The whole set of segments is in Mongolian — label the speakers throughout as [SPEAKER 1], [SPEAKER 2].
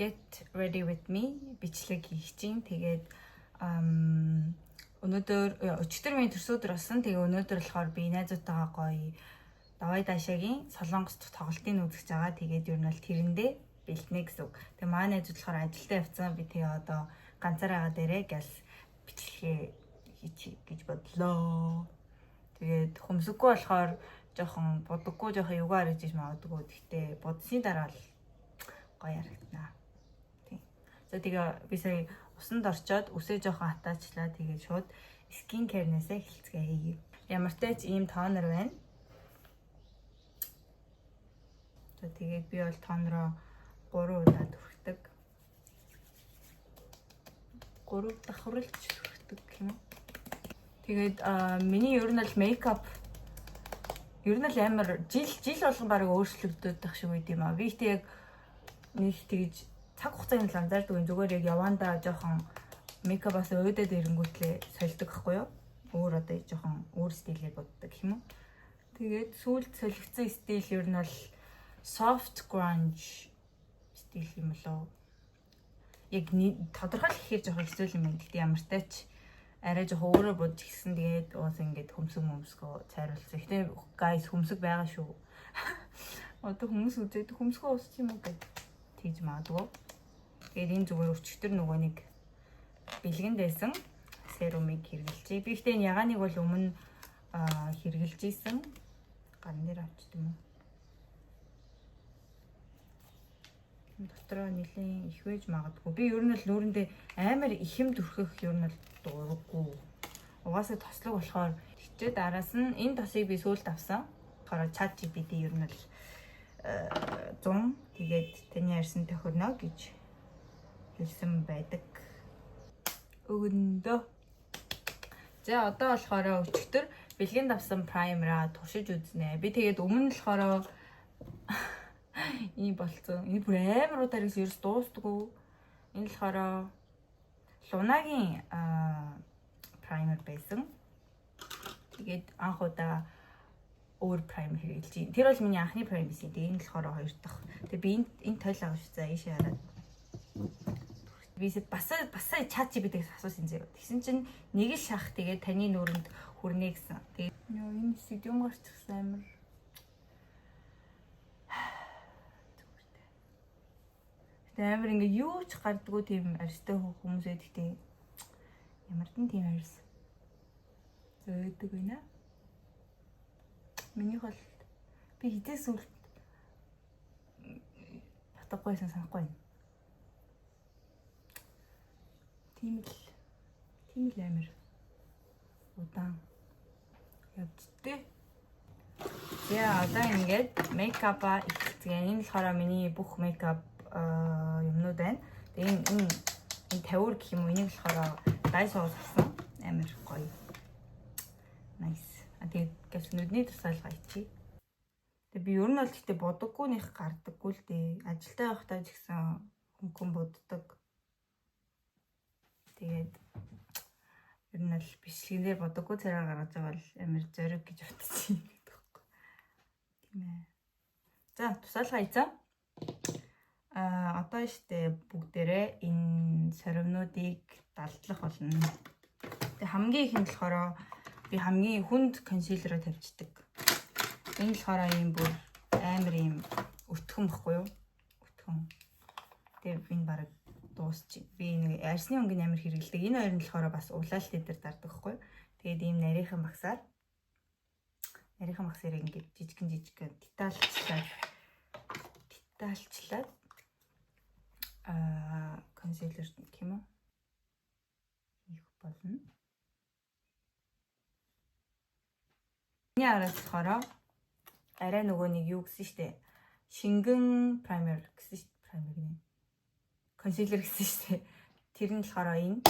[SPEAKER 1] Get ready with me бичлэг хийх чинь. Тэгээд өнөөдөр өчигдөр миний төрсөн өдөр болсон. Тэгээ өнөөдөр болохоор би найзуудтайгаа гоё Давай Дашагийн Солонгос дахь тоглолтыг үзэж байгаа. Тэгээд ер нь бол тэрэндээ бэлтнэ гэсэн үг. Тэгээ манай найзууд болохоор ажилдаа явцсан. Би тэгээ одоо ганцаараа дээрээ гялс бичлэгээ хийчих гэж бодлоо. Тэгээд хөмсөггүй болохоор жоохон будаггүй, жоохон югаа харагдаж иж магадгүй. Гэхдээ будсны дараа л гоё харагдана. Тийм. За, тэгээ би сая усанд орчоод үсээ жоохон хатаачлаа. Тэгээд шууд skin care-нээсээ эхэлцгээе. Ямар ч тач ийм toner байна. За, тэгээд би бол toner оо 3 удаа түрхдэг. 3 давхарлж түрхдэг гэх юм уу? Тэгээд миний ер нь бол makeup ер нь л амар жил жил болгон баг өөрчлөгдөд байх шиг байд юм аа. Би ихтэй яг нэг тэгж цаг хугацааг нь л анзаардаг юм. Зүгээр яг явандаа жоохон makeup аас өөдөөд ирэнгүүтлээ сольдог байхгүй юу? Өөр одоо жоохон өөр стилээр буддаг гэх юм уу? Тэгээд сүүлд солигдсон стил ер нь бол soft grunge стил юм болоо. Яг тодорхойлох гэхээр жоохон хэцүү юм байна. Гэхдээ ямар ч тач арай жоохон өөрөөр будж гисэн. Тэгээд уус ингээд хөмсөг мөмсгөө цайруулсан. Гэтэ guys, хөмсөг байгаа шүү. Одоо хүмүүс үзээд хөмсгөө уусч юм уу гэж тэгж магадгүй. Тэгээд энэ зүгээр өчигдөр нөгөө нэг бэлгэнд байсан serum ыг хэрэглэжээ. Би гэхдээ энэ ягааныг бол өмнө хэрэглэж исэн. Гарн дээр авчт юм уу? Дотроо нэлийн их байж магадгүй. Би ер нь л нүүрэндээ амар их юм түрхэх ер нь л дурггүй. Угаасаа тослог болохоор хичээд араас нь энэ тосыг би сүүлд авсан. болохоор Chat GPT ер нь л 100, тэгээд таны арьсан тохирно гэж хэлсэн байдаг. Өгөндөө. За, одоо болохоор өчигдөр бэлгэнд авсан primer аа туршиж үзнэ. Би тэгээд өмнө нь болохоор ийм болцсон. Энэ бүр амар удаа хэрэгс ерөөс дуустдаггүй. Энэ болохоор Лунагийн primer байсан. Тэгээд анх удаа өөр primer хэрэглэж байна. Тэр бол миний анхны primer байсан. Тэгээд энэ болохоор хоёр дахь. Тэгээд би энэ тойл байгаа шүү. За, ийшээ хараад. Би бас бас Chat GPT-гээс асуусан заяа. Тэгсэн чинь нэг л шах тэгээд таны нүүрэнд хүрнэ гэсэн. Тэгээд ёо, энэ хэсэгт юм гарчихсан, амар зүгээртэй. Гэтэ амар ингээ юу ч гардггүй тийм арьстай хүмүүс байдаг тийм. Ямар ч тийм арьс зөөдөг байна. Минийх бол би хизээ сүлд батгагүйсэн санахгүй байна. Тийм л амар удаан явжтэй. За, одоо ингээд makeup аа эхэлцгээе. Энэ болохоор миний бүх makeup юмнууд байна. Тэгээ энэ тавиур гэх юм уу, энийг болохоор Daiso-оос авсан. Амар гоё. Nice. А тэгээд гэс нүдний тусаалгаа ичээ. Тэгээ би ер нь бол гэхдээ будаггүй нэх гардаггүй л дээ. Ажилдаа явахдаа ч гэсэн хөнгөн буддаг. Тэгээд ер нь бол бичлэгэн дээр будаггүй царай гаргаж байгаа бол амар зориг гэж бодсон юм гэдэг байхгүй. Тийм ээ. За, тусаалгаа хийцээ. А одоо штэ бүгдээрээ энэ соримнуудыг далдлах болно. Тэгээ хамгийн ихэнд болохоор би хамгийн хүнд concealer оо тавьчихдаг. Энэ болохоор ийм бүр амар ийм өтгөн баггүй юу? Өтгөн. Тэгээ энэ бараг дуусчих. Би нэг арьсны өнгөний амар хэрэглэдэг. Энэ хоёр нь болохоор бас улаалт дээр дардаг байхгүй юу? Тэгээд ийм нарийнхан багсаар ингээд жижигэн жижигэн детальчлаад concealer гэх юм уу? Хийх болно. Миний араас болохоор арай нөгөө нэг юу гэсэн штэ. Шингэн primer гэсэн штэ. Primer гинэ. Concealer гэсэн штэ. Тэр нь болохоор энэ.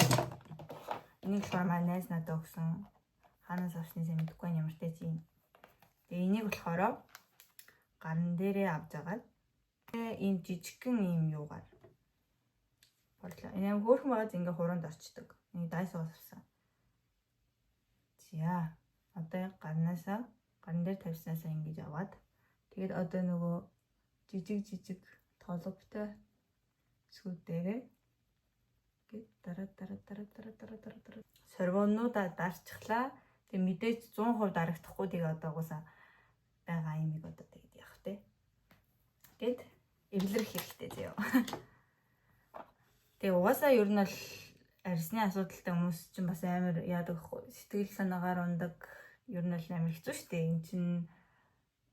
[SPEAKER 1] Энийг болохоор манай найз надад өгсөн. Хаанаас авсныг сайн мэдэхгүй ямар ч тийм. Тэгээ энийг болохоор гарн дээрээ авч агаад ийм жижигхэн ийм юугаар борлоо. Энэ аим хөөрхөн байгаа, ингээ хуруунд орчдөг. Энийг Daiso-оос авсан. За, одоо гарнаасаа, гарн дээр тавьснаасаа ингэж аваад тэгээд одоо нөгөө жижиг жижиг толготой Хэсгүүд дээрээ гээд дараа дараа дараа дараа дараа дараа дараа сорвонуудаа дарчихлаа. Тэгээ мэдээж 100% дарагдахгүй, тэгээ одоо угаасаа байгаа юмыг одоо тэгээд яах вэ? Гэт эвлэрэх хэрэгтэй заяа. Тэгээ угаасаа ер нь бол арьсны асуудалтай хүмүүс чинь бас амар яадаг хгүй, сэтгэл санаагаар ундаг, ер нь бол амар хэцүү шүү дээ. Эн чинь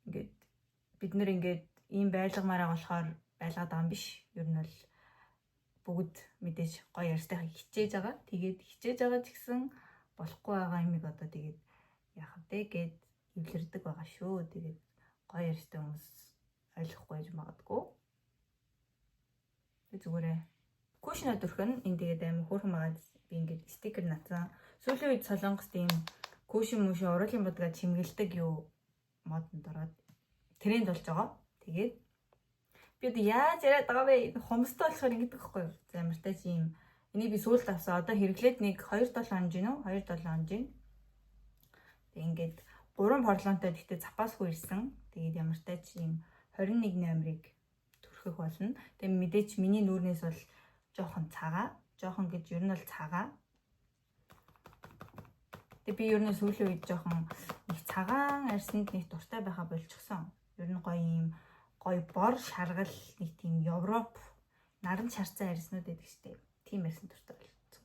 [SPEAKER 1] ингээд бид нар ингээд ийм байлгамаараа болохоор байлгаад байгаа юм биш. Ер нь бол бүгд мэдээж гоё арьстайхыг хичээж байгаа. Тэгээд хичээж байгаа ч гэсэн болохгүй байгаа юмыг одоо тэгээд яах вэ гэд эвлэрдэг байгаа шүү. Тэгээд гоё арьстай хүмүүс ойлгохгүй байж магадгүй. Тэг зүгээрээ. Cushion түрхэн энэ тэгээд амар хөөрхөн байгаа, би ингээд стикер натсан. Сүүлийн үед Солонгост ийм cushion мөшин уруулын будгаа чимгэлдэг юу модонд ороод тренд болж байгаа. Тэгээд би одоо яаж яриад байгаа вэ? Хомстой болохоор ингэдэг байхгүй юу? За, ямар ч ийм энийг би сүүлд авсан. Одоо хэрэглээд нэг 2 7 хоног гинөө? 2 7 хоног гин. Тэг ингээд 3 порлонтой, гэхдээ запасгүй ирсэн. Тэгээд ямар ч ийм 21 номерыг түрхэх болно. Тэгээд мэдээч миний нүүрнээс бол жоохон цагаа. Жоохон гэж ер нь бол цагаа. Тэгээ би ер нь сүүлийн үед жоохон нэг цагаан арьсанд нэг дуртай байхаа болчихсон. Ер нь гоё юм гоё бор шаргал, нэг тийм Европ наран шарцсан арьснууд байдаг штэ. Тийм арьсан дуртай болчихсон.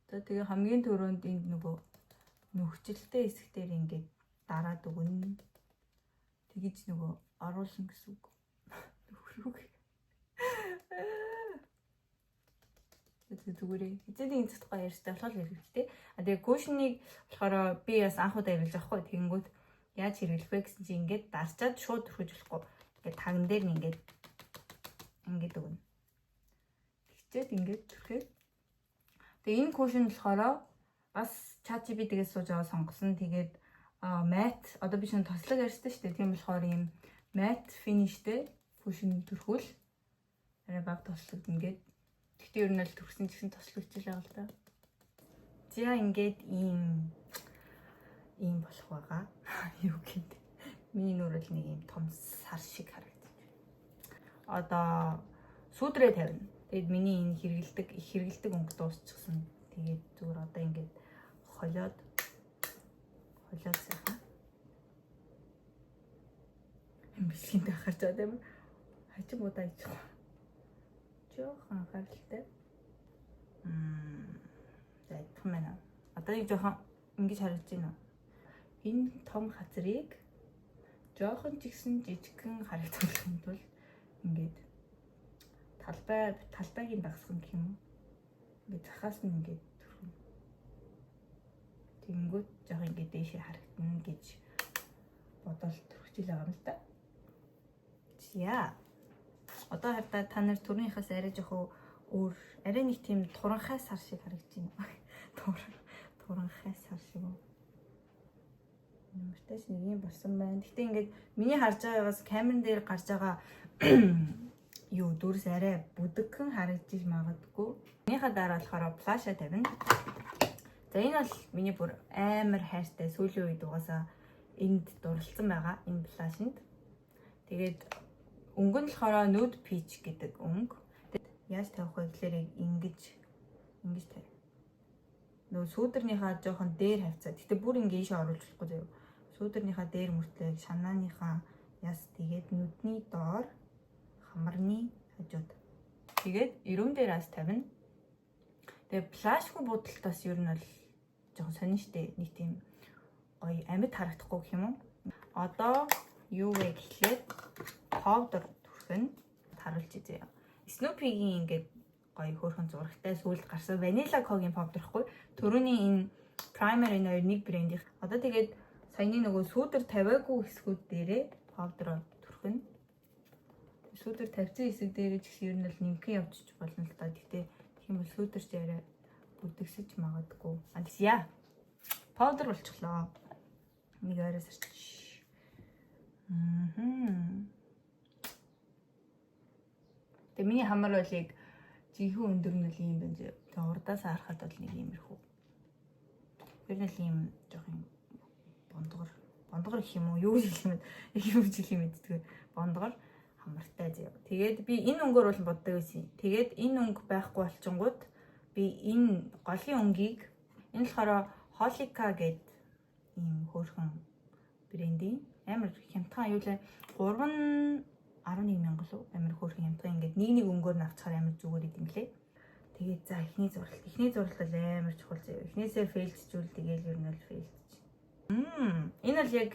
[SPEAKER 1] За, тэгээ хамгийн түрүүнд энд нөгөө нөхцөлтэй хэсэг дээр ингээд дараад өгнө. Тэгэж нөгөө оруулна гэсэн үг. Нөхрөг. Тэгээ зүгээрээ хэзээ нэг цагт гоё ярьстай болохоор хэрэгтэй. А тэгээ cushion-ыг болохоор би бас анх удаа хэрэглэж байгаа хгүй. Тэгэнгүүт яаж хэрэглэх вэ гэсэн чинь ингээд дарчаад шууд түрхэж болохгүй. Ингээд тагн дээр нь ингээд ингээд өгнө. Тэгчээд ингээд түрхээ. Тэгээ энэ cushion болохоор бас ChatGPT-гээс сууж аваад сонгосон. Тэгээд matte, одоо би шинэ тослог арьстай шүү дээ. Тийм болохоор ийм matte finish-тэй cushion түрхүүл арай бага тослогдно гээд. Гэхдээ ер нь л түрхсэн ч гэсэн тослогдож байгаа л да. За, ингээд ийм ийм болох байгаа. Юу гэдэг. Миний нүр л нэг ийм том сар шиг харагдаж байна. Одоо сүүдрээ тавина. Тэгээд миний энэ хэрэгэлдэг, их хэрэгэлдэг өнгө дуусчихсан. Тэгээд зүгээр одоо ингээд холиод холиод сайхан. Бичлэгийн харж байгаа тийм үү? Хажим удаа ичх. Жохон анхааралтай. За, идэх юм байна. Одоо нэг жоохон ингэж харагдаж байна уу? Энэ том хазрыг жоохон ч гэсэн жижигхэн харагдуулахын тулд ингээд талбай талбайг дагсгах гэх юм уу? Ингээд захаас нь ингээд түрхэнэ. Тэгэнгүүт жоохон ингээд дээшээ харагдана гэж бодоол түрхэж л байгаа юм л да. За. Одоо хардаа та нар түрүүнийхээс арай жоохон өөр, арай нэг тийм туранхай сар шиг харагдаж байна. Туранхай сар шиг үү? Ямартай ч нэг юм болсон байна. Гэтэ ингээд миний харж байгаагаас камерын дээр гарч байгаа юу дүрс арай бүдэгхэн харагдаж магадгүй. Энийхээ дараа болохоор blush-аа тавина. За, энэ бол миний бүр амар хайртай, сүүлийн үед угаасаа энд дурлцсан байгаа энэ blush-нд. Тэгээд өнгө нь болохоор nude peach гэдэг өнгө. Яаж тавих вэ гэхээр ингэж ингэж тавь. Нөгөө сүүдэрнийхаа жоохон дээр хавцаа. Гэтэ бүр ингэ ийшээ оруулж болохгүй заяа. Сүүдэрнийхаа дээр мөртлөө шанааныхаа яс, тэгээд нүдний доор, хамарны хажууд. Тэгээд эрүүн дээр бас тавина. Тэгээд blush-гүй будалт бас ер нь бол жоохон сонин штэ. Нэг тийм гоё амьд харагдахгүй гэх юм уу? Одоо юу вэ гэхлээр powder түрхэн харуулж үзье. Snoopy-гийн ингээд гоё хөөрхөн зурагтай сүүлд гарсан Banila Co-гийн powder ихгүй. Төрөний энэ primer, энэ хоёр нэг брендийнх. Одоо тэгээд саяны нөгөө сүүдэр тавиагүй хэсгүүд дээрээ powder түрхэн. Сүүдэр тавьсан хэсэг дээрээ ч гэсэн ер нь бол нэмхэн явчих болно л да. Гэтэ тийм бол сүүдэр ч арай бүдэгсэж магадгүй. А яа. Powder болчихлоо. Нэг ойроос арч. Тэгээ миний хамар бол яг жинхэнэ өндөр нь л ийм байна. Тэгээ урдаас харахад бол нэг иймэрхүү. Ер нь л ийм жоох юм бондгор. Бондгор гэх юм уу? Юу гэх юм бэ? Юу гэх юм мэддэг. Бондгор хамар. Хамартай заяа. Тэгээд би энэ өнгөөр бол буддаг байсан. Тэгээд энэ өнгө байхгүй болчингууд би энэ голын өнгийг, энэ болохоор Holika гээд ийм хөөрхөн брендийн амар хямдхан юу лээ, 3 11 мянга лу, амар хөөрхөн хямдхан, ингээд нэг нэг өнгөөр нь авчихаар амар зүгээр идэм лээ. Тэгээд за, эхний зурлалт. Эхний зурлалт бол амар чухал заяа. Эхнээсээ fail дчихвэл тэгээл ер нь бол fail дч. Энэ бол яг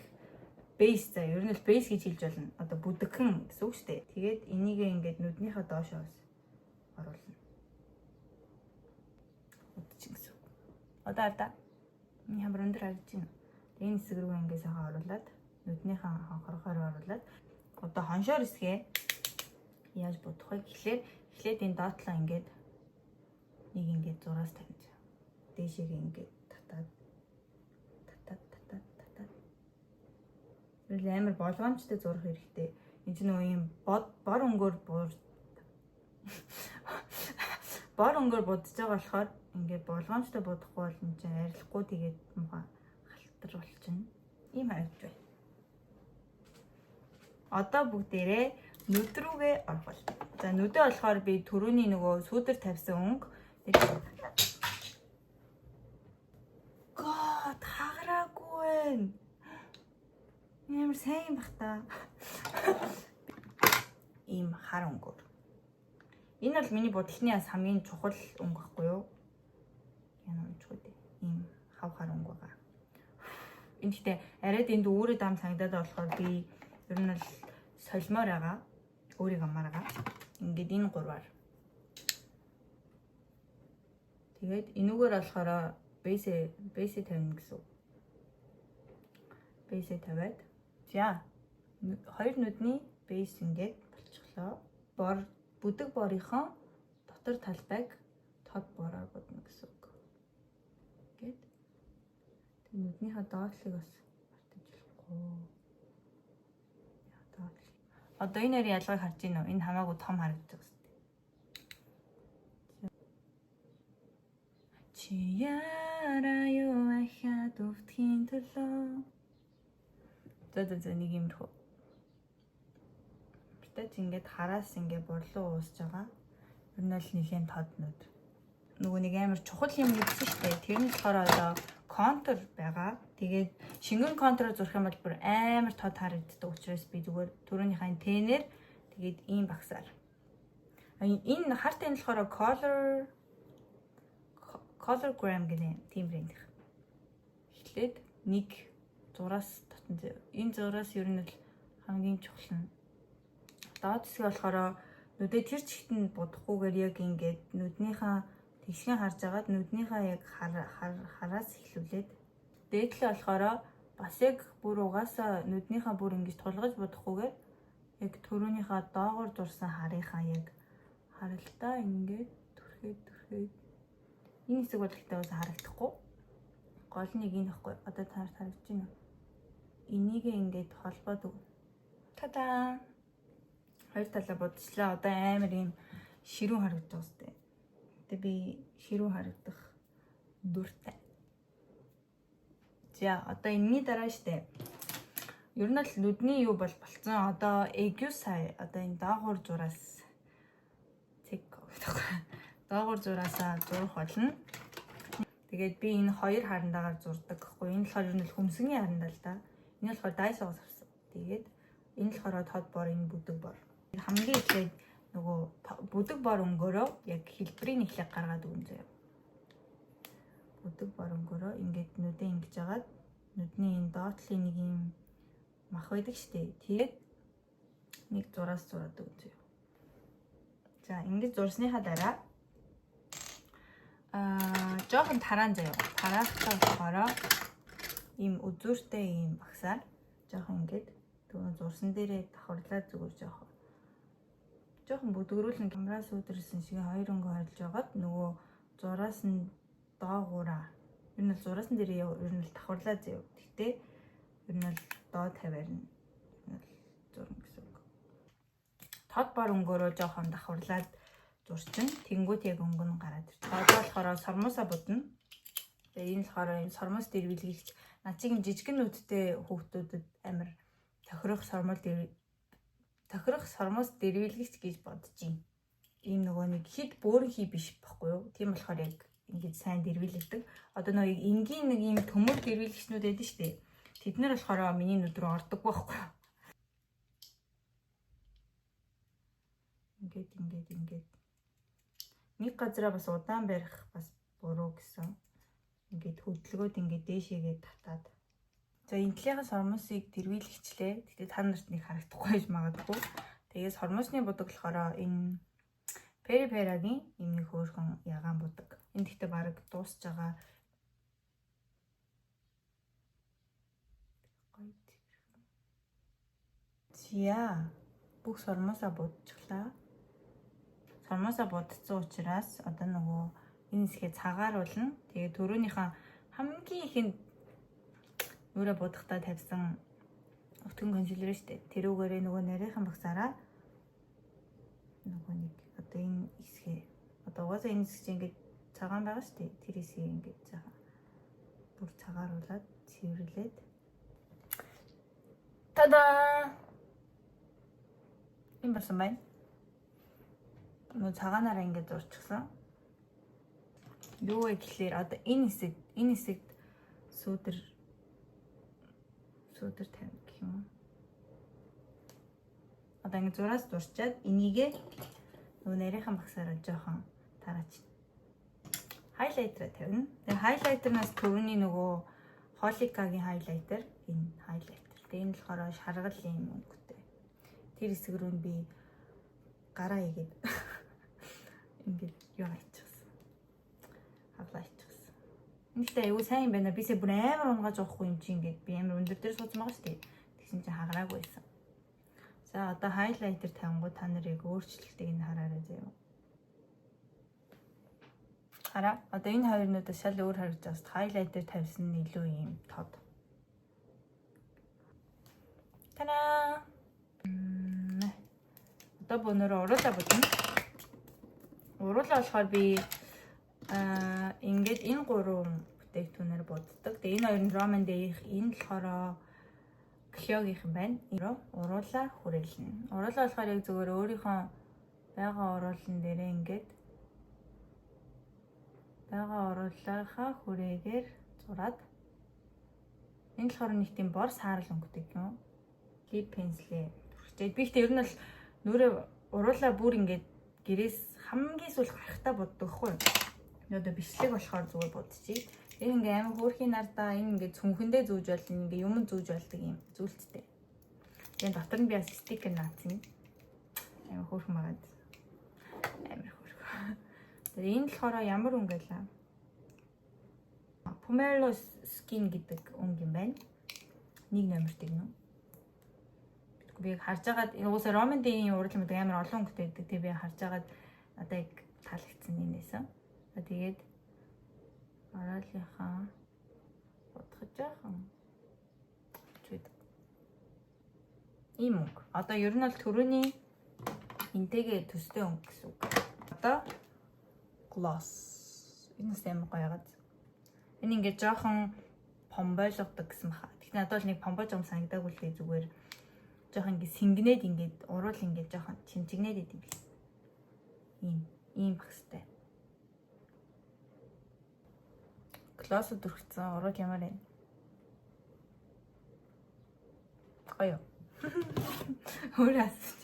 [SPEAKER 1] base заа. Ер нь бол base гэж хэлж болно. Одоо бүдэгхэн гэсэн үг шүү дээ. Тэгээд энийг ингээд нүднийхээ доошоо бас оруулна. Удчих гэсэн үг. Одоо ардаа. Миний хамар өндөр харагдаж байна. Энэ хэсэг рүү ингээд сайхан оруулаад, нүднийхээ хонхорхоор оруулаад, одоо хоншоор хэсгээ яаж будах вэ гэхлээр эхлээд энэ доотлоо ингээд нэг ингээд зураас тавьж, дээшээгээ ингээд татаад татаад татаад татаад. Тэгэл амар болгоомжтой зурах хэрэгтэй. Энд чинь нөгөө юм бод бор өнгөөр буур бор өнгөөр будаж байгаа болохоор ингээд болгоомжтой будахгүй бол энэ чинь арилахгүй, тэгээд муухай халтар болчихно. Ийм харагдаж байна. Одоо бүгдээрээ нүд рүүгээ орох бол. За, нүдээ болохоор би түрүүний нөгөө сүүдэр тавьсан өнгө. God, хагараагүй байна. Ямар сайн бах та. Ийм хар өнгөөр. Энэ бол миний будалтны бас хамгийн чухал өнгө байхгүй юу? Яна унчгүй дээ. Ийм хав хар өнгө байгаа. Энэ гэхдээ арайд энд үүрээ дам сангадаад болохоор би ер нь л солимоор байгаа. Өөрийг амаар байгаа. Ингээд энэ гурваар. Тэгээд энүүгээр болохоор base тавина гэсэн үг. Base тавиад, за, хоёр нүдний base ингээд болчихлоо. Бор бүдэг борынхон дотор талбайг тод бороор будна гэсэн үг. Ингээд тэг нүднийхээ доотлыг бас мартаж болохгүй. Яа, доотлыг. Одоо энэ хоёрын ялгааг харж байна уу? Энэ хамаагүй том харагдаж байгаа юм. Чи яараа юу ахаад өвдхийн төлөө. За за за, нэг юмрхүү. Битэж ингээд хараас ингээд борлоо уусж байгаа. Ер нь л нэлийн тод нүд. Нөгөө нэг амар чухал юм гэсэн шүү дээ. Тэр нь болохоор одоо контур байгаа. Тэгээд шингэн контуроо зурх юм бол бүр амар тод харагддаг учраас би зүгээр түрүүнийхээ тэнээр, тэгээд ийм багсаар. Энэ харт энэ болохоор Colorgram гэнэ, тийм брэнд. Эхлээд нэг зураас татан зөө. Энэ зураас ер нь л хамгийн чухал нь. Доод хэсэг болохоор нүдээ тэр чигт нь будахгүйгээр яг ингээд нүднийхээ тэгшгэн харж агаад, нүднийхээ яг хараас эхлүүлээд, дээдлээ болохоор бас яг бүр угаасаа нүднийхээ бүр ингэж тулгаж будахгүйгээр яг төрөөнийхөө доогоор зурсан харынхаа яг харалтаа ингээд түрхээд түрхээд. Энэ хэсэг бол гэхдээ уусаа харагдахгүй. Гол нэг энэ ихгүй. Одоо та нарт харагдаж байна уу? Энийг ингээд холбоод өг. Та-да! Хоёр талаа будчихлаа. Одоо амар ийм ширүүн харагдаж байгаа сте. Тэгээ би ширүүн харагдах дуртай. За, одоо энэний дараа штэ. Ер нь л нүдний юу бол болцсон. Одоо 애교살, одоо энэ доогуур зураас цэг гэдэг. Доогуур зураасаа зурах болно. Тэгээд би энэ хоёр харандаагаар зурдаг гэхгүй. Энэ болохоор ер нь л хөмсгний харандаа л да. Энэ болохоор Daiso-гоос авсан. Тэгээд энэ болохоор тод бор, энэ бүдэг бор. Хамгийн эхлээд нөгөө бүдэг бор өнгөөрөө яг хэлбэрийг эхлээд гаргаад өгөн заяа. Бүдэг бор өнгөөрөө ингээд нүдээ ингэж агаад, нүдний энэ доотлын нэг юм мах байдаг штэ. Тэгээд нэг зураас зураад өгөн заяа. За, ингэж зурсныхаа дараа жоохон тараан заяа. Тараахтаа болохоор ийм үзүүртэй ийм багсаар жоохон ингээд түрүүн зурсан дээрээ давхарлаад, зүгээр жоохон жоохон бүдгэрүүлэн, камераас үүдэрсэн шиг хоёр өнгө харилж байгаад, нөгөө зураас нь доогуураа, ер нь л зураас нь дээрээ ер нь л давхарлаа заяа. Гэтэ ер нь л доод тавиар нь ер нь л зурна гэсэн үг. Тод бор өнгөөрөө жоохон давхарлаад зурчин. Тэнгүүт яг өнгө нь гараад ирчих. Одоо болохоор сормуусаа будна. Тэгээ энэ болохоор юм сормуус дээр бэлгэлж, над чиг юм жижигэн нүдтэй хүүхдүүдэд амар тохирох сормол дээр Тохирох сормуус дэрвэлгэгч гэж бодож байна. Ийм нөгөө нэг хит бөөрөнхий биш байхгүй юу? Тийм болохоор яг ингэж сайн дэрвэлэгдэг. Одоо нөгөө энгийн нэг ийм төмөр дэрвэлэгчнүүд байдаг шүү дээ. Тэд нар болохоор миний нүд рүү ордог байхгүй юу? Ингээд ингээд ингээд нэг газараа бас удаан барих бас буруу гэсэн. Ингээд хөдөлгөөд ингээд дээшээгээ татаад. За энэ талынхаа сормуусыг дэрвэлэгчлээ. Гэтэ та нарт нэг харагдахгүй байж магадгүй. Тэгээ сормуусны будаг болохоор энэ Peripera-гийн ийм нэг хөөрхөн ягаан будаг. Энэ гэхдээ бараг дуусж байгаа. Гоё цэвэрхэн. За бүх сормуусаа будчихлаа. Сормуусаа будсан учраас одоо нөгөө энэ хэсгээ цагааруулна. Тэгээ түрүүнийхээ хамгийн ихэнд нүрээ будахдаа тавьсан өтгөн concealer шүү дээ. Тэрүүгээрээ нөгөө нарийнхан багсаараа нөгөө нэг одоо энэ хэсгээ одоо угаасаа энэ хэсэг чинь ингээд цагаан байгаа шүү дээ. Тэр хэсгийг ингээд цагаан бүр цагааруулад цэвэрлээд тада! Энэ болсон байна. Нөгөө цагаанаараа ингээд зурчихсан. Юу вэ гэхлээр одоо энэ хэсэгт сүүдэр тавина гэх юм уу? Одоо ингээд зураас зурчаад энийгээ нөгөө нарийнхан багсаараа жоохон тараач. Highlighter тавина. Тэгээ highlighter-наас түрүүний нөгөө Holika-гийн highlighter энэ highlighter. Тэгээ энэ болохоор шаргал юм өнгөтэй. Тэр хэсэг рүү би гараа игээд ингээд юу хайчихсан. Хавлаа хийчихсэн. Энэхтэй аюу сайн юм байна. Бисээ бүр амар унгааж явахгүй юм чи ингээд би амар өндөр дээр суусан байгаа шүү дээ. Тэгсэн чинь хагараагүй байсан. За одоо highlighter тавингуу та нарыг өөрчлөлтийг нь хараарай заяа. Хараа. Одоо энэ хоёр нүдээс шал өөр харагдаж байгаа. Highlighter тавьсан нь илүү юм тод. Танаа. Одоо бөөнөрөө уруулаа будна. Уруулаа болохоор би ингээд энэ гурван бүтээгдэхүүнээр буддаг. Тэгээ энэ хоёр нь Roman Day-ийнх, энэ болохоор Clio-гийнх юм байна. Уруулаа хүрээлнэ. Уруулаа болохоор яг зүгээр өөрийнхөө байгаа уруулан дээрээ ингээд байгаа уруулынхаа хүрээгээр зураад энэ болохоор нэг тийм бор саарал өнгөтэй юм. Lip pencil-ээ түрхчээд би ихтэй ер нь бол нүрээ уруулаа бүр ингээд гэрээс хамгийн сүүл гарахтаа буддаг хгүй юу? Одоо бичлэг болохоор зүгээр будчих. Энэ ингээ амар хөөрхийн нардаа энэ ингээ цүнхэндээ зүүж болно, ингээ юм зүүж болдог юм зүйлттэй. Тэгээ дотор нь би бас стикер наацсан. Амар хөөрхөн байгаад. Амар хөөрхөн. Тэгээ энэ болохоор ямар өнгө вэ? Pomelo skin гэдэг өнгө юм байна. Нэг номертэй гэнэ. Би харж агаад уусаа Roman Day-ийн урал мэдэг амар олон өнгөтэй байдаг. Тэгээ би харж агаад надад яг таалагдсан юм нэсэн. Тэгээд араалынхаа бодох жаахан чүйд. Ийм өнгө. Одоо ер нь бол түрүүний энтэйгээ төстэй өнгө гэсэн үг. Одоо gloss. Энэ бас амар гоё яагаад. Энэ ингээд жоохон помбойлгодог гэсэн баха. Тэгэхдээ надад бол нэг помбож юм санагдаагүй л дээ, зүгээр жоохон ингээд сэнгэнээд ингээд уруул ингээд жоохон чимчигнээд идэв бил. Ийм багстай. Gloss дүрхсэн уруул ямар вэ? Гоё. Өөр асууч.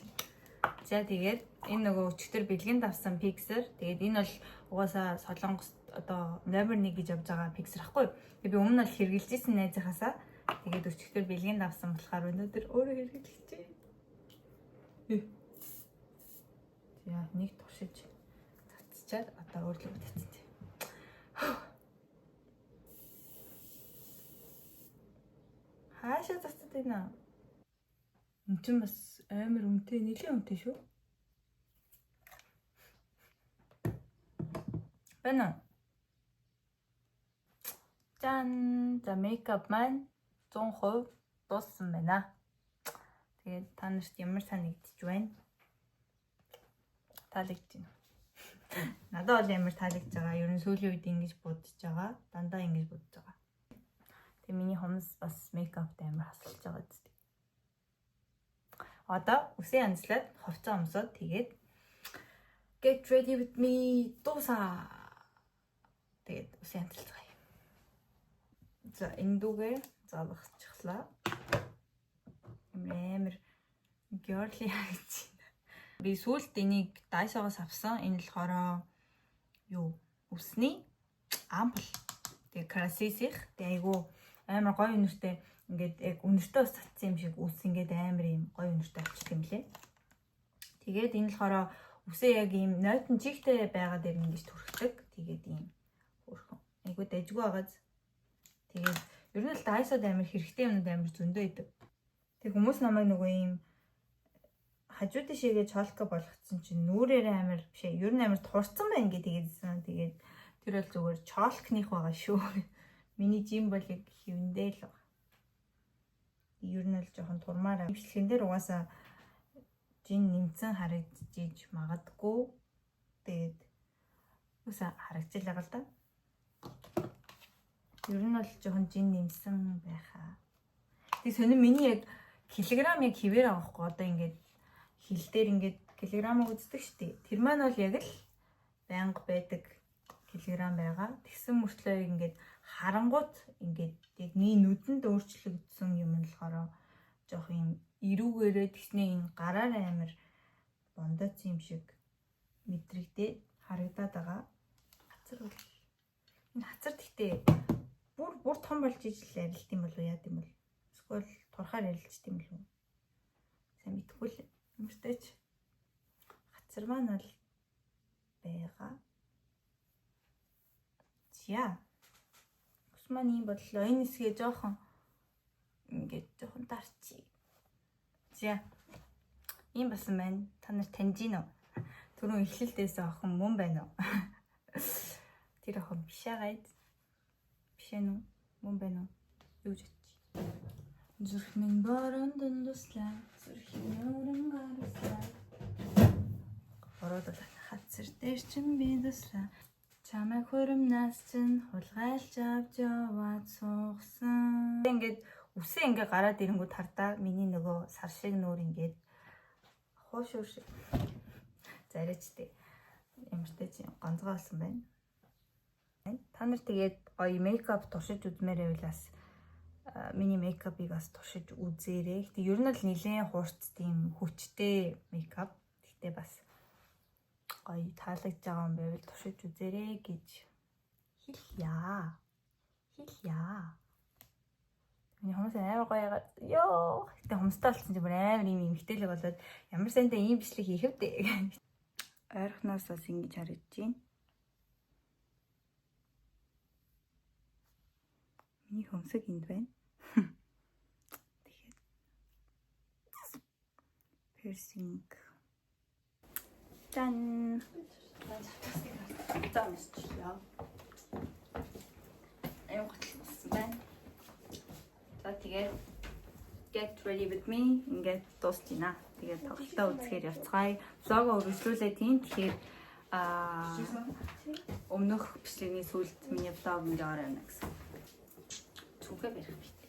[SPEAKER 1] За тэгээд энэ нөгөө өчигдөр бэлгэнд авсан Pixar. Тэгээд энэ бол угаасаа Солонгос одоо номер 1 гэж явж байгаа Pixar ахгүй юу? Тэгээд би өмнө нь бол хэрэглэж исэн найзынхаасаа. Тэгээд өчигдөр бэлгэнд авсан болохоор өнөөдөр өөрөө хэрэглэжээ. За нэг туршиж цацчаад одоо өөрлөгөө татсан. Хаашаа цацаад байна? Энд чинь бас амар үнэтэй, нэлээд үнэтэй шүү. Байна уу? Жан, за мейкап маань 100% дууссан байна. Тэгээд та нарт ямар санагдчих байна? Таалагдж байна уу? Надад бол ямар таалагдж байгаа. Ер нь сүүлийн үед ингэж будаж байгаа. Дандаа ингэж будаж байгаа. Тэгээ миний хумс бас мейкаптай амар хасалж байгаа зү. Одоо үсээ янзлаад хувцас өмсөөд тэгээд get ready with me дуусаа. Тэгээд үсээ янзалцгаая. За, энэ дүүгээ залгасчихлаа. Амар girly харагдаж байна. Би сүүлд энийг Daiso-гоос авсан. Энэ болохоор юу, үсний ампул. Тэгээ Catrice-ийнх. Тэгээ айгу амар гоё үнэртэй, ингээд яг үнэртэй ус цацсан юм шиг үс ингээд амар юм гоё үнэртэй болчих юм лээ. Тэгээд энэ болохоор үсээ яг ийм нойтон чигтэй байгаа дээр ингэж түрхдэг. Тэгээд ийм хөөрхөн. Айгу дажгүй байгааз. Тэгээд ер нь л Daiso-д амар хэрэгтэй юмнууд амар зөндөө идэв. Тэг хүмүүс намайг нөгөө ийм хажуудын шигээ чолко болгоцсон чинь нүрээрээ амар биш ээ. Ер нь амар турцсан байна гэдгээдсэн. Тэгээд тэр бол зүгээр чолкных байгаа шүү. Миний жим бол яг хивэндээ л байгаа. Ер нь л жоохон турмаар. Бичлэгэн дээр угаасаа жин нэмцэн харагдчихж магадгүй. Тэгээд угаасаа харагдчих л байгаа л да. Ер нь бол жоохон жин нэмсэн байхаа. Тэг сонин миний яг килограмм яг хിവэр байгаа байхгүй, одоо ингээд хил дээр ингээд килограмм үздэг шүү дээ. Тэр маань бол яг л байнга байдаг килограмм байгаа. Тэгсэн мөртлөө ингээд харангуут ингээд яг миний нүдэнд өөрчлөгдсөн юм нь болохоор жоох юм эрүүгээрээ тэгснээ энэ гараар амар бондоцсон юм шиг мэдрэгдээд харагдаад байгаа. Хацар бол энэ хацар тэгтээ бүр бүр том болж ижил арилт юм болов уу, яад юм бол, эсвэл турхаар арилжт юм болов уу? Сайн мэдэхгүй л юмртэйч хацар маань бол байгаа. За. Ус маань ийм боллоо. Энэ хэсгээ жоохон ингээд жоохон дарчи. За. Ийм болсон байна. Та нар таньж гин үү? Түрүүн эхлэлдээс охин мөн байна уу? Тэр охин биш агаад. Биш ээ нү? Мөн байна уу? Юу гэж бодчих. Зүрх минь боронд туслаа. Зүрхийн өрөн гарслаа. Бороод бол хацар дээр чин би туслаа. Чамайг хуримнаас чинь хулгайлж авч яваад суугсан. Ингээд үсээ ингээ гараад ирэнгүүт хардаа миний нөгөө сар шиг нүүр ингээд хуушуур шиг заричтэй. Ямартай чи гонцгой болсон байна. Та нар тэгээд гоё makeup туршиж үзмээр байвал бас миний makeup ыг бас туршиж үзээрэй. Гэтэ ер нь л нэлээд хурц тийм хүчтэй makeup. Гэтэ бас гоё таалагдж байгаа юм байвал туршиж үзээрэй гэж хэлье. Хэлье. Миний хүмүүс амар гоё ягаад ёо. Гэтэ хумстай болсон чинь бүр амар юм эмгтээлэг болоод ямар сайнтай ийм бичлэг хийх вэ? Ойрхоноос бас ингэж харагдаж байна. Миний хөмсөг энд байна. Тэгэхээр piercing. Дан. За, өмсчлээ. Аюу готл болсон байна. За, тэгээд get ready with me ингээд дуусч байна. Тэгээд тоглолтоо үзэхээр явцгаая. Vlog оо үргэлжлүүлээ тийм. Тэгэхээр өмнөх бичлэгний сүүлд миний vlog ингээд ороо явна гэсэн. Цүнхээ барих бит.